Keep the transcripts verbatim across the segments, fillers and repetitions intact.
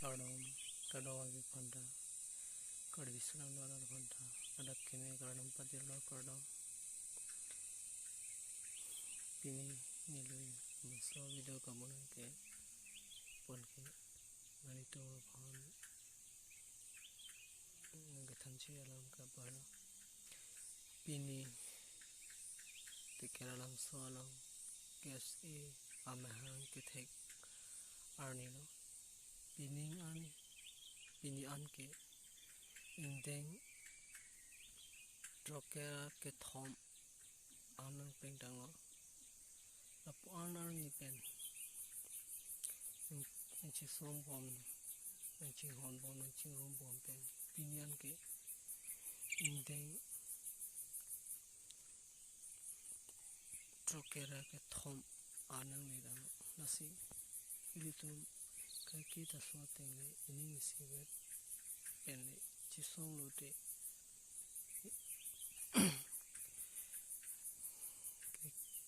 Kardom, kardom avi phanta, Karbi Anglong arat phanta, adap keme kardom pajirlo kardom. Pini neli laso video kabonai ke pon ke nanglitum aphan nangkethanji alam kaparlo. Pini Teker Alangso along K S A amahang kethek arni lo. Pini an, pini an ke ingdeng throkkre ra kethom an nangplengtanglo. Lapu an arni pen nang, nangchesong bom, nangchinghon bom, nangchingrum bom pen pini an ke ingdeng throkkre ra kethom an nanglidang. Lasi ilitum kaike ta so ateng le ining isivet pen le chesong lote,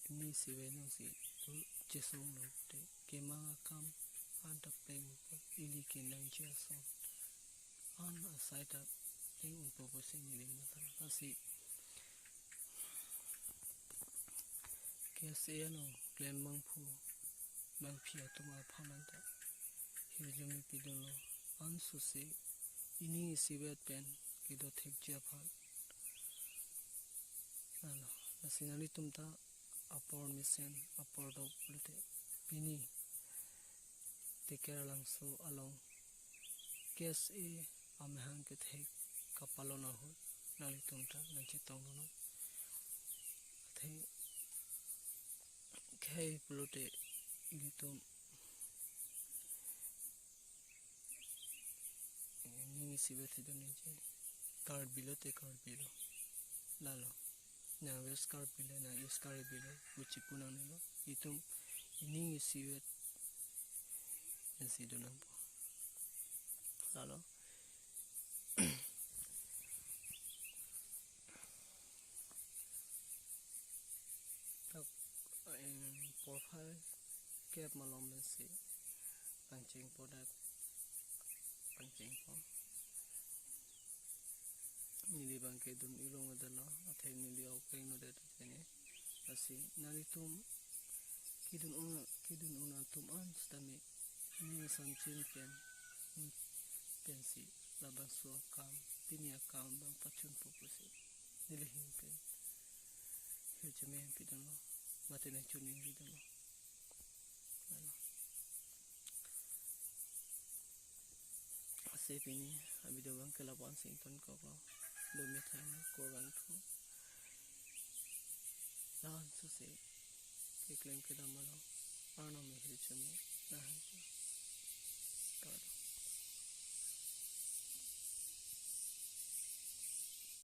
ining isivet nangsi chesong lote kemang akam an ta pleng, ili kenangji ason an asai ta pleng unpo pusi neli matha. Lasi K S A along klem bangphu bangphi atum aphan anta hirjume pidunlo, ansose ining isivet pen kedo thekji aphan. Lalo, lasi nanglitum ta apor mesen, apor dok lote pini Teker Alangso along K S A amahang kethek kapalon ahut nanglitum ta nangchetongdunnon. Athe khei pulote ilitum ining isivet si doniji. Karbi lote Karbi lo. Lalo. Nang West Karbi le, nang East Karbi le, pu chipu nangnelo. Itum ining isivet nangsi donangpo. Lalo. Tak, em, porphai kep malom pensi pangchengpo dak, pangchengpo. Neli abang ke dun ilong adalo, athe neli ok peng no det kene. Lasi nanglitum kedun un, kedun un atum an sitame ning samchin pen, ning pensi labangso akam, pini akam abang pachunpo pusi neli ahin pen hirjume pidunlo, mate nangchun-in pidunlo. Lalo. Lasi pini avideo abang ke lapu-an si ingtonkoklo. Dome thang kurvangthu. La-an sose keklem kedam along Arnam ahirjume nang